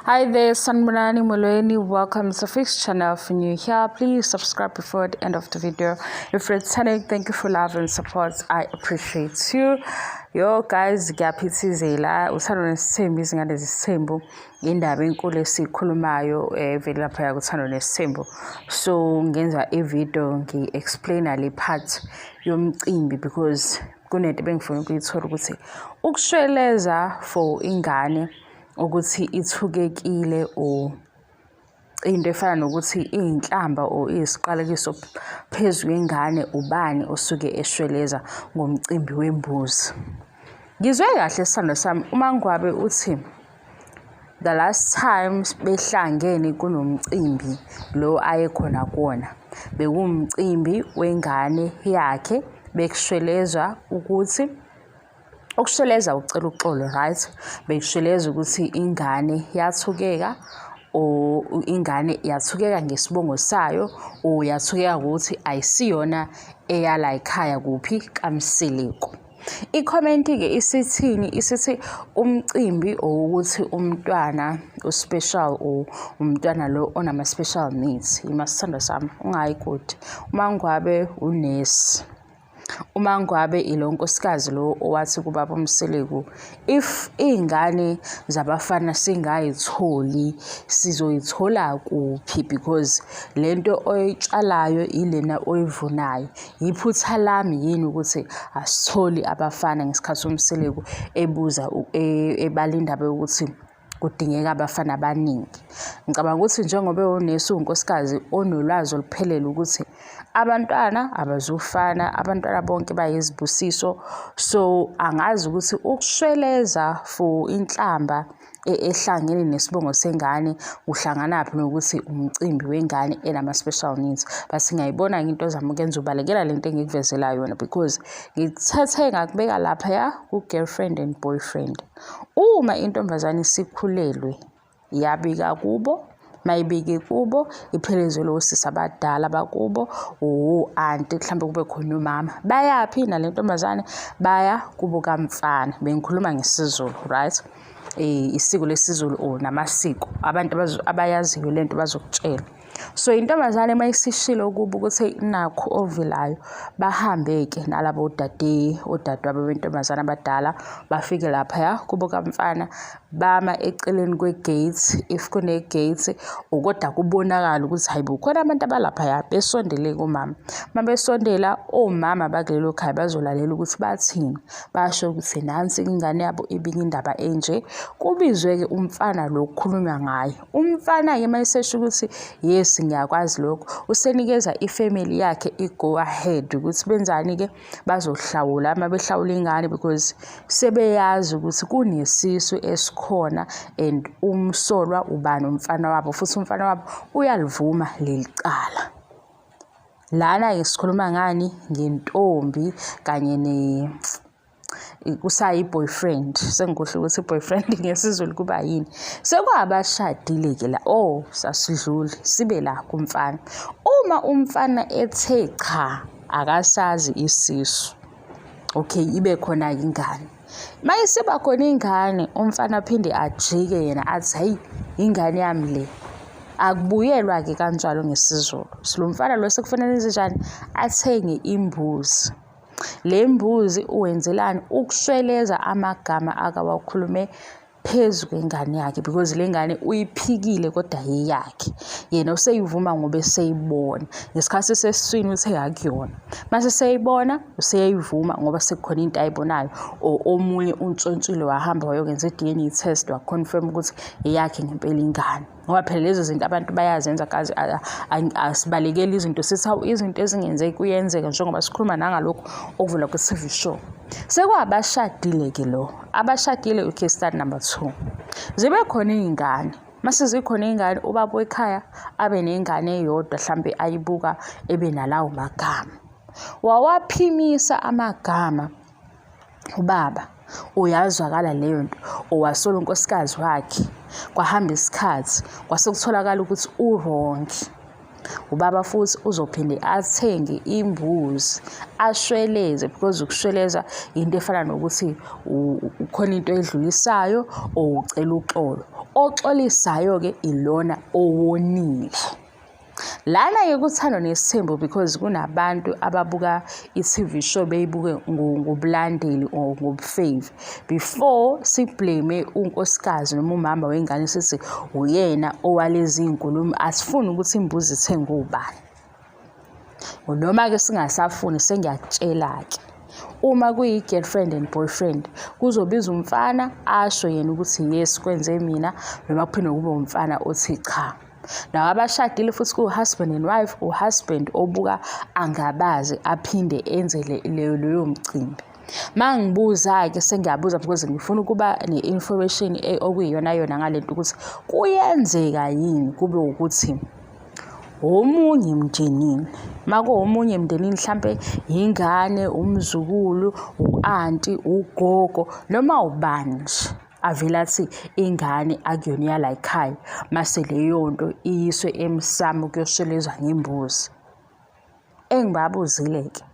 Hi there, Sanibonani Molweni. Welcome to Fix channel. If you're new here, please subscribe before the end of the video. If you're returning, thank you for love and support. I appreciate you. Yo guys, ngiyaphithizela. Uthando Nesithembu, izingane zesithembu, indaba enkulu esiyikhulumayo vele lapha kuThando Nesithembu. So ngenza i-video ngi-explaina le part yomcimbi because kunento ebengifuna ukuyithola ukuthi ukushweleza for ingane ukuthi ithukekile or into efana nokuthi iyinhlamba or iyisiqalekiso phezu kwengane, ubani osuke eshweleza ngomcimbi wembuzi? Ngizwe kahle, sithando sami, uma ngwabe uthi the last time behlangene kunomcimbi lo ayekhona kuwona, bekuwumcimbi wengane yakhe, bekushwelezwa ukuthi, ukushweleza ucela uxolo, right? Bekushweleza ukuthi ingane yathukeka or ingane yathukeka ngesibongo sayo or yathukeka ngokuthi ayisiyona eyala ekhaya kuphi kaMseleku. I-comment-ke isithini? Isithi umcimbi owukuthi umntwana u-special or umntwana lo onama-special needs. Ima, sithandwa sami, ungayi kude. Uma ngabe unesi, uma ngabe ilo nkosikazi lo owathi kubaba uMseleku, if iy'ngane zabafana singayitholi, sizoyithola kuphi? Because lento oyitshalayo ilena oyivunayo. Iphutha lami yini ukuthi asitholi abafana ngesikhathi uMseleku ebuza, ebala indaba yokuthi kudingeka abafana abaningi? Ngicabanga ukuthi njengoba ewunesi, uwunkosikazi onolwazi oluphelele ukuthi abantwana abazufana, abantwana bonke bayizibusiso. So angazi ukuthi ukushweleza for inhlamba ehlangene nesibongo sengane uhlanganaphi nokuthi umcimbi wengane enama-special needs. But ngiyayibona-ke into ozama ukuyenza, ubalekela lento engikuvezela yona because ngikuthathe ngakubeka laphaya ku-girlfriend and boyfriend. Uma intombazane isikhulelwe, yabika kubo, mayibike kubo iphelezelwe osisi abadala bakubo, o-anti, mhlawumbe kube khona umama. Bayaphi nale ntombazane? Baya kubo kamfana. Bengikhuluma ngesiZulu, right? Isiko lesiZulu or namasiko, abantu abayaziyo lento bazokutshela. So intombazane uma isishilo kubo ukuthi nakhu ovelayo, bahambe-ke nalabo dade, odadewabo bentombazane abadala, bafike laphaya kubo kamfana, bama eceleni kwe-gate if kune-gate, kodwa kubonakala ukuthi hayi bo, khona abantu abalaphaya. Besondele kumama. Uma besondela, omama bakulelo khaya bazolalela ukuthi bathini, basho ukuthi nansi ingane yabo ibika indaba enje. Kubizwe-ke umfana lo kukhulunywa ngaye. Umfana-ke uma esesho ukuthi yes, ngiyakwazi lokho, usenikeza ifamily yakhe i-go ahead ukuthi benzani-ke, bazohlawula uma behlawula ingane because sebeyazi ukuthi kunesisu esikhona and umsolwa ubani? Umfana wabo, futhi umfana wabo uyalivuma leli cala. Lana-ke sikhuluma ngani? Ngentombi kanye ne kusayi-boyfriend. Sengikhohlwe ukuthi i-boyfriend ngesiZulu kuba yini. Sekwabashadile-ke la. Oh, sasidlule sibe la kumfana. Uma umfana ethe cha, akasazi isisu, okay, ibe khona-ke ingane. Uma isiba khona ingane, umfana aphinde ajike yena athi, hayi, ingane yami le, akubuyelwa-ke kanjalo ngesiZulu. Lo mfana lo sekufanele enze njani? Athenge imbuzi. Le mbuzi uwenzelani? Ukushweleza amagama akawakhulume phezu kwengane yakhe because le ngane uyiphikile kodwa yeyakhe. Yena useyivuma ngoba eseyibona. Ngesikhathi esesiswini uthe akuyona, mase seyibona useyayivuma ngoba sekukhona into ayibonayo or omunye untshontshile, wahamba wayokwenza i-DNA test, wa-confirm ukuthi eyakhe ngempela ingane. Ngoba phela lezo zinto abantu bayazenza kazi, asibalekeli izinto, sithi hawu, izinto ezingenzeki kuyenzeka, njengoba sikhuluma nangalokhu okuvela kwi-TV show. Sekwabashadile-ke lo, abashadile, u-case study number 2, zibe khona iy'ngane. Mase zikhona iy'ngane, ubaba wekhaya abe nengane eyodwa hlampe ayibuka ebe nalawo magama, wawaphimisa amagama ubaba, uyazwakala leyo nto, owasola unkosikazi wakhe. Kwahamba isikhathi, kwase kutholakala ukuthi u-wrong ubaba, futhi uzophinde athenge imbuzi ashweleze because ukushweleza into efana nokuthi ukhona into edlulisayo or ucela uxolo. Oxolisayo-ke ilona owonile. Lana-ke kuThando Nesithembu because kunabantu ababuka i-TV show beyibuke ngobulandeli or ngobufevi. Before siblame unkosikazi noma umama wengane sithi uyena owalezi iy'nkulumo, asifuni ukuthi imbuzi ithengwe ubani. Noma-ke singasafuni sengiyakutshela-ke. Uma kuyi-girlfriend and boyfriend kuzobiza umfana asho yena ukuthi yes kwenze mina noma kuphinde kube umfana othi cha. Nawo abashadile futhi ku-husband and wife, u-husband obuka angabazi aphinde enze leyo mcimbi. Mangibuza-ke sengiyabuza because ngifuna ukuba ne-information okuyiyona yona ngale nto ukuthi kuyenzeka yini kube ukuthi omunye emndenini makuwomunye emndenini mhlampe yingane, umzukulu, u-anti, ugogo noma ubani nje avele athi ingane akuyona eyala yikhaya mase leyo nto iyiswe emsamo kuyoshelezwa ngembuzi. Engibabuzile-ke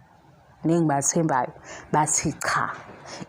nengibathembayo bathi cha,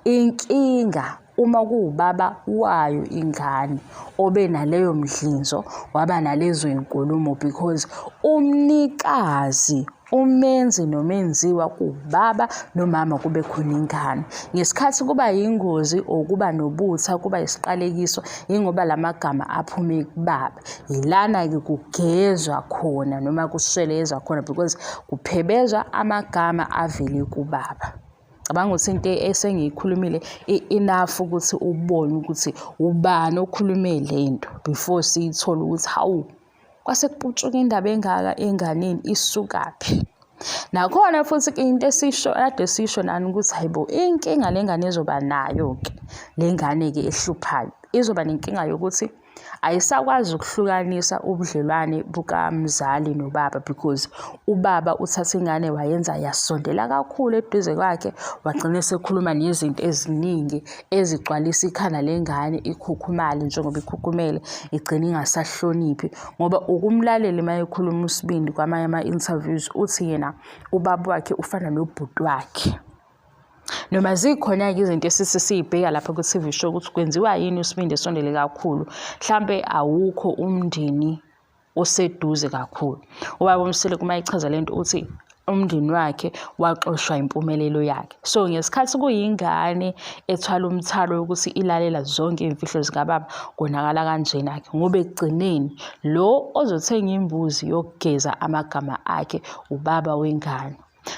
inkinga uma kuwubaba wayo ingane obe naleyo mdlinzo waba nalezo y'nkulumo because umnikazi umenzi nomenziwa kubaba nomama kube khona ingane. Ngesikhathi kuba yingozi or kuba nobutha kuba isiqalekiso yingoba la magama aphume kubaba. Yilana-ke kugezwa khona noma kushelezwa khona because kuphebezwa amagama avele kubaba. Cabanga ukuthi into esengiyikhulumile i-enough ukuthi ubone ukuthi ubani okhulume le nto before siyithole ukuthi hawu kwase kuputshuka indaba engaka enganeni isukaphi. Nakhona futhi into esisho kade sisho nani ukuthi hayibo inkinga le ngane ezoba nayo-ke le ngane-ke ehluphayo izoba nenkinga yokuthi ayisakwazi ukuhlukanisa ubudlelwane bukamzali nobaba because ubaba uthatha ingane wayenza yasondela kakhulu eduze kwakhe wagcina esekhuluma nezinto eziningi ezigcwalisa ikhanda lengane ikhukhumale njengoba ikhukhumele igcine ingasahloniphi ngoba ukumlalela uma ekhuluma uSibindi kwamanye ama-interviews uthi yena ubaba wakhe ufana nobhuti wakhe. Noma zikhona-ke izinto esithi siyibheka lapha ku-TV show ukuthi kwenziwa yini uSibindi esondele kakhulu, mhlampe awukho umndeni oseduze kakhulu. Ubaba uMseleku uma echaza lento uthi umndeni wakhe waxoshwa impumelelo yakhe. So ngesikhathi kuyingane ethwala umthwalo wokuthi ilalela zonke iy'mfihlo zikababa konakala kanjena-ke ngoba ekugcineni lo ozothenga imbuzi yokugeza amagama akhe ubaba wengane.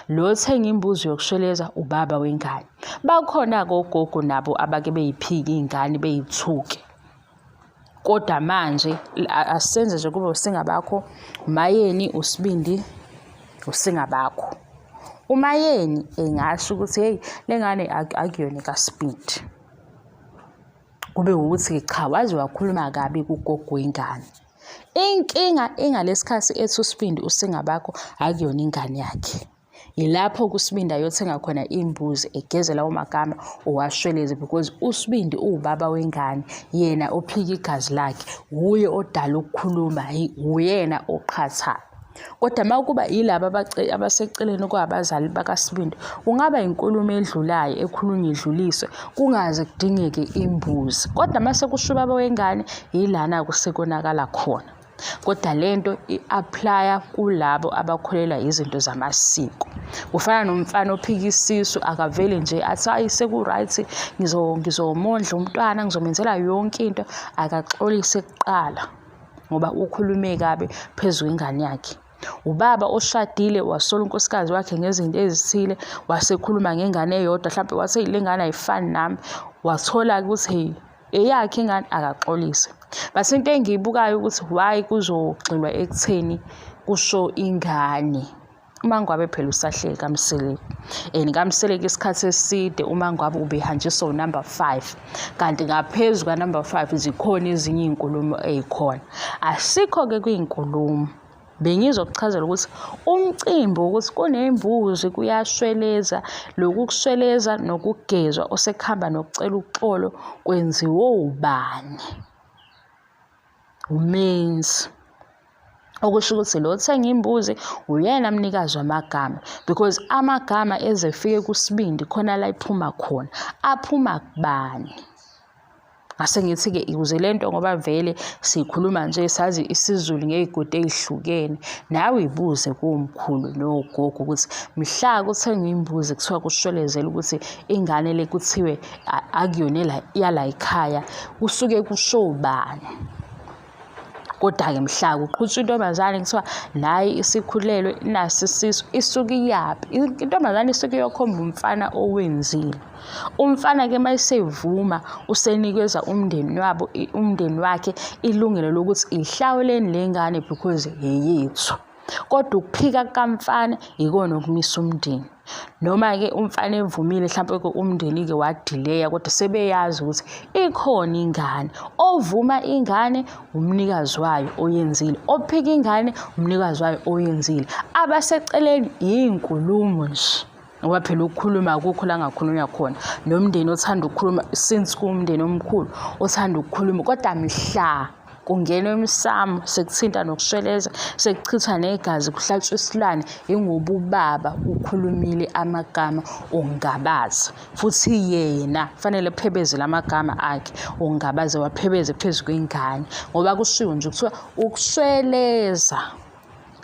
Lo othenga imbuzi yokushweleza ubaba wengane. Bakhona-ke ogogo nabo abake beyiphike iy'ngane beyithuke. Kodwa manje asenze nje kube usingabakho uMayeni, uSibindi, usingabakho. UMayeni engasho ukuthi hheyi le ngane akuyona ekaSibindi. Kube wukuthi cha waze wakhuluma kabi kugogo wengane. Inkinga ingalesikhathi ethi uSibindi usingabakho akuyona ingane yakhe. Yilapho kuSibindi ayothenga khona imbuzi egeze lawo magama owashweleze because uSibindi uwubaba wengane yena ophika igazi lakhe wuye odala ukukhuluma wuyena oqhathayo. Kodwa uma kuba yilaba abaseceleni kwabazali bakaSibindi kungaba inkulumo edlulayo ekhulunywa idluliswe kungaze kudingeke imbuzi. Kodwa uma sekusho ubaba wengane yilana kusekonakala khona. Kodwa le nto i-aplaya kulabo abakholelwa izinto zamasiko. Kufana nomfana ophika isisu akavele nje athi hayi seku-right ngizomondla umntwana ngizomenzela yonke into akaxolise kuqala ngoba ukhulume kabi phezu kwengane yakhe. Ubaba oshadile wasola unkosikazi wakhe ngezinto ezithile wasekhuluma ngengane eyodwa hlampe wathi le ngane ayifani nami wathola ukuthi hey eyakhe ingane akaxolise. But into engiyibukayo ukuthi why kuzogxilwa ekutheni kusho ingane. UMangwabe phela usahleli kaMseleku and kaMseleku isikhathi eside uMangwabe ubehanjiswa unumber 5 kanti ngaphezu kanumber 5 zikhona ezinye iy'nkulumo ey'khona. Asikho-ke kwiy'nkulumo bengizokuchazela ukuthi umcimbi wokuthi kunembuzi kuyashweleza lokhu kushweleza nokugezwa osekuhamba nokucela uxolo kwenziwe ubani umenzi okusho ukuthi lo othenga imbuzi uyena mnikazi wamagama because amagama ezefike kuSibindi khona la iphuma khona aphuma kubani. Ngase ngithi-ke ikuze le nto ngoba vele sikhuluma nje sazi isiZulu ngey'godi ey'hlukene. Nawe ibuze komkhulu nogogo ukuthi mhla kuthengwa imbuzi kuthiwa kushwelezela ukuthi ingane le kuthiwe akuyona yala ekhaya kusuke kusho bani. Kodwa-ke mhla kuqhutshwa intombazane kuthiwa nayi isikhulelwe nasi isisu isuke iyaphi? Intombazane isuke iyokhomba umfana owenzile. Umfana-ke uma esevuma usenikeza umndeni wabo umndeni wakhe ilungelo lokuthi ihlawuleni le ngane because eyethu. Kodwa ukuphika kukamfana yikona okumisa umndeni. Noma-ke umfana evumile hlampe-ke umndeni-ke wadileya kodwa sebeyazi ukuthi ikhona ingane. Ovuma ingane umnikazi wayo oyenzile, ophika ingane umnikazi wayo oyenzile. Abaseceleni iy'nkulumo nje. Ngoba phela ukukhuluma akukho la ngakhulunywa khona. Nomndeni othanda ukukhuluma since kuwumndeni omkhulu othanda ukukhuluma kodwa mhla kungenwa emsamo sekuthinta nokushweleza sekuchithwa negazi kuhlatshwa isilwane ingoba ubaba ukhulumile amagama okungabaza futhi yena fanele phebeze lamagama akhe okungabaza waphebeze phezu kwengane ngoba kushiwo nje kuthiwa ukushweleza.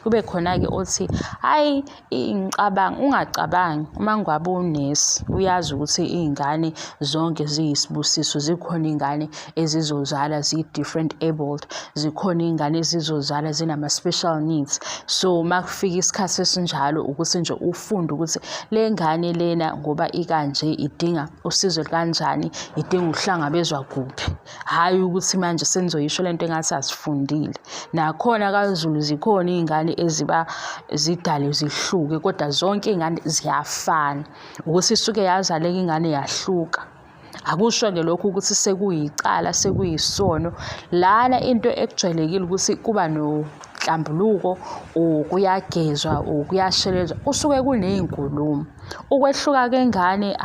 Kube khona-ke othi, hhayi ngicabanga, ungacabangi uma ngabe unesi uyazi ukuthi iy'ngane zonke ziyisibusiso, zikhona iy'ngane ezizozala zi-different abled, zikhona iy'ngane ezizozala zinama-special needs. So uma kufika isikhathi esinjalo ukuthi nje ufunde ukuthi le ngane lena ngoba ikanje idinga usizo olukanjani, idinga ukuhlangabezwa kuphi. Hhayi ukuthi manje senizoyisho lento engathi asifundile. Nakhona kaZulu zikhona iy'ngane eziba zidalwe zihluke kodwa zonke iy'ngane ziyafana. Ukuthi isuke yazaleka ingane yahluka. Akusho-ke lokho ukuthi sekuyicala, sekuyisono. Lana into ekujwayelekile ukuthi kuba nohlambuluko or kuyagezwa or kuyashelezwa, kusuke kuney'nkulumo. Ukwehluka kwengane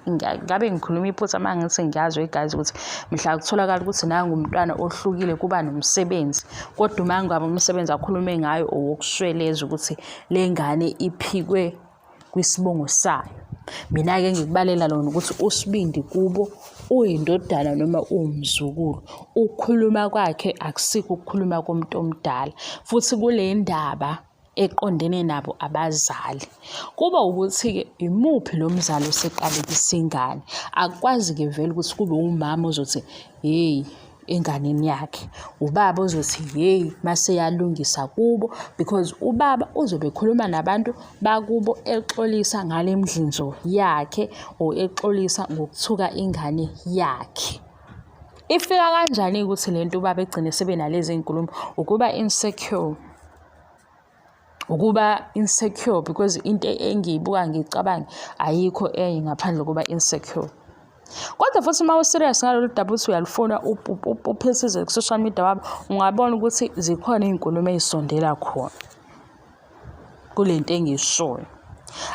Ngabe ngikhuluma iphutha uma ngithi ngiyazi wegazi ukuthi mhla kutholakala ukuthi nangu umntwana ohlukile kuba nomsebenzi kodwa uma ngabe umsebenzi akhulume ngayo owokushweleza ukuthi le ngane iphikwe kwisibongo sayo. Mina-ke ngikubalela lona ukuthi uSibindi kubo uyindodana noma uwumzukulu. Ukukhuluma kwakhe akusikho ukukhuluma komuntu omdala futhi kule ndaba eqondene nabo abazali. Kuba ukuthi-ke imuphi lo mzali oseqalekisa ingane. Akukwazi-ke vele ukuthi kube umama ozothi hheyi enganeni yakhe, ubaba ozothi hheyi mase eyalungisa kubo because ubaba uzobe ekhuluma nabantu bakubo exolisa ngale mdlinzo yakhe or exolisa ngokuthuka ingane yakhe. Ifika kanjani-ke ukuthi le nto ubaba egcine sebenalezi iy'nkulumo? Ukuba insecure. Ukuba insecure because into engiyibuka ngiyicabange ayikho enye ngaphandle kokuba insecure. Kodwa futhi uma u-serious ngalolu daba uthi uyalufuna uphesize ku-social media wabo, ungabona ukuthi zikhona iy'nkulumo ey'sondela khona kule nto engiyishoyo.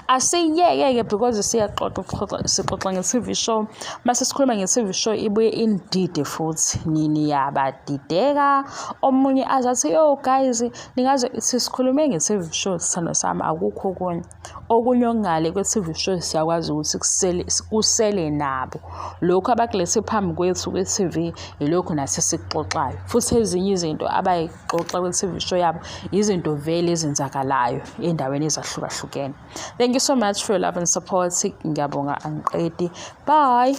Asiyeke-ke because siyaxoxa xoxa sixoxa nge-T_V show. Mase sikhuluma nge-T_V show ibuye inidide futhi niyabadideka. Omunye aze athi yo guys ningaze sikhulume nge-T_V show sithandwa sami akukho okunye. Okunye okungale kwe-T_V show siyakwazi ukuthi kusele kusele nabo. Lokhu abakulethe phambi kwethu kwi-T_V yilokhu nathi esikuxoxayo. Futhi ezinye izinto abayixoxa kwi-T_V show yabo izinto vele ezenzakalayo ey'ndaweni ezahlukahlukene. Thank you so much for your love and support. Ngiyabonga angiqedi. Bye.